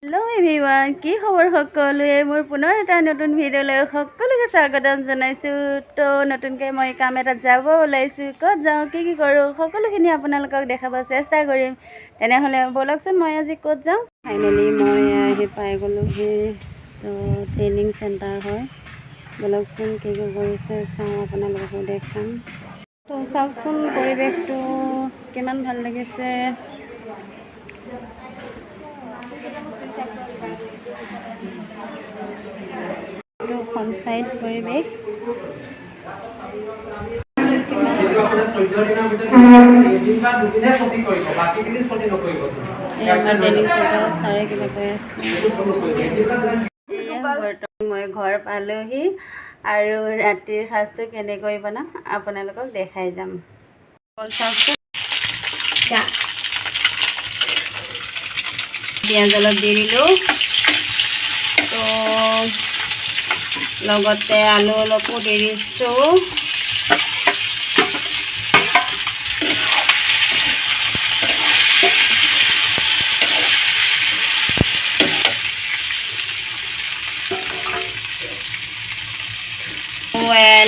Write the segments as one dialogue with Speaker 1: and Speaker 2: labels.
Speaker 1: Hello' everyone, কি খবৰ সকলোৱে? মোৰ পুনৰ এটা নতুন ভিডিঅ'লৈ সকলোকে স্বাগতম জনাইছোঁ। তো নতুনকৈ মই কাম এটাত যাব ওলাইছোঁ, ক'ত যাওঁ, কি কি কৰোঁ, সকলোখিনি আপোনালোকক দেখাব চেষ্টা কৰিম। তেনেহ'লে ব'লকচোন, মই আজি ক'ত যাওঁ। ফাইনেলি মই আহি পাই গ'লোহি। তো ট্ৰেইনিং চেণ্টাৰ হয়, ব'লকচোন কি কি কৰিছে চাওঁ, আপোনালোককো দেখাম। তো চাওকচোন পৰিৱেশটো কিমান ভাল লাগিছে। পঞ্চায়ত পৰিৱেশ। ছাৰে কিবা কৈ আছে। বৰ্তমান মই ঘৰ পালোহি আৰু ৰাতিৰ সাজটো কেনেকৈ বনাম আপোনালোকক দেখাই যাম। চাওকচোন, পিঁয়াজ অলপ দি দিলোঁ, তো লগতে আলু অলপো দি দিছোঁ।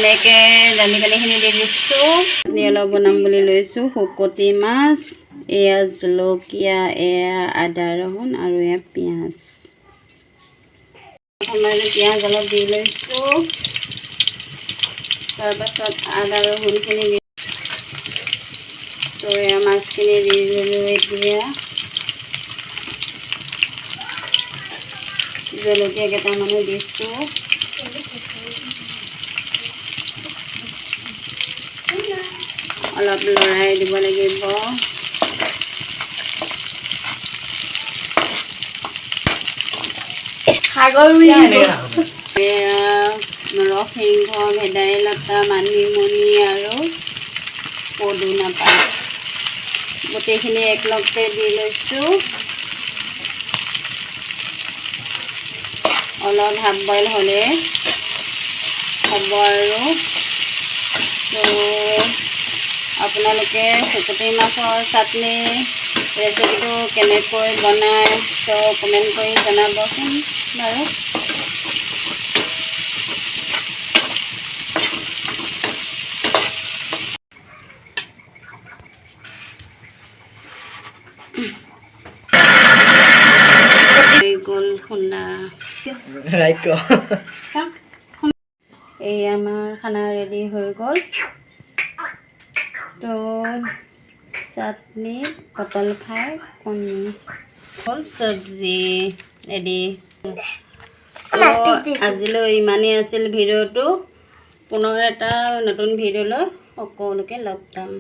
Speaker 1: এনেকৈ দালিকানিখিনি দি দিছোঁ। অলপ বনাম বুলি লৈছোঁ শুকতি মাছ, এয়া জলকীয়া, এয়া আদা ৰহুন আৰু এয়া পিঁয়াজ। প্ৰথমতে পিঁয়াজ অলপ দি লৈছোঁ, তাৰপাছত আদা ৰহুনখিনি দি, তো এয়া মাছখিনি দি দিলোঁ। এতিয়া জলকীয়া কেইটামানো দিছোঁ। অলপ লৰাই দিব লাগিব। নৰসিংহ, ভেদাইলতা, মানিমুনি আৰু পদুনা পাত গোটেইখিনি একলগতে দি লৈছোঁ। অলপ হাফ বইল হ'লে হ'ব আৰু। তো আপোনালোকে শুকতি মাছৰ চাটনি ৰেচিপিটো কেনেকৈ বনায়, তো কমেণ্ট কৰি জনাবচোন বাৰু। গ'ল খুন্দা। এই আমাৰ খানা ৰেডি হৈ গ'ল। তো চাটনি, পটল ফ্ৰাই, কণী, হ'ল চব্জি ৰেডি। তো আজিলৈ ইমানেই আছিল ভিডিঅ'টো। পুনৰ এটা নতুন ভিডিঅ'লৈ সকলোকে লগ পাম।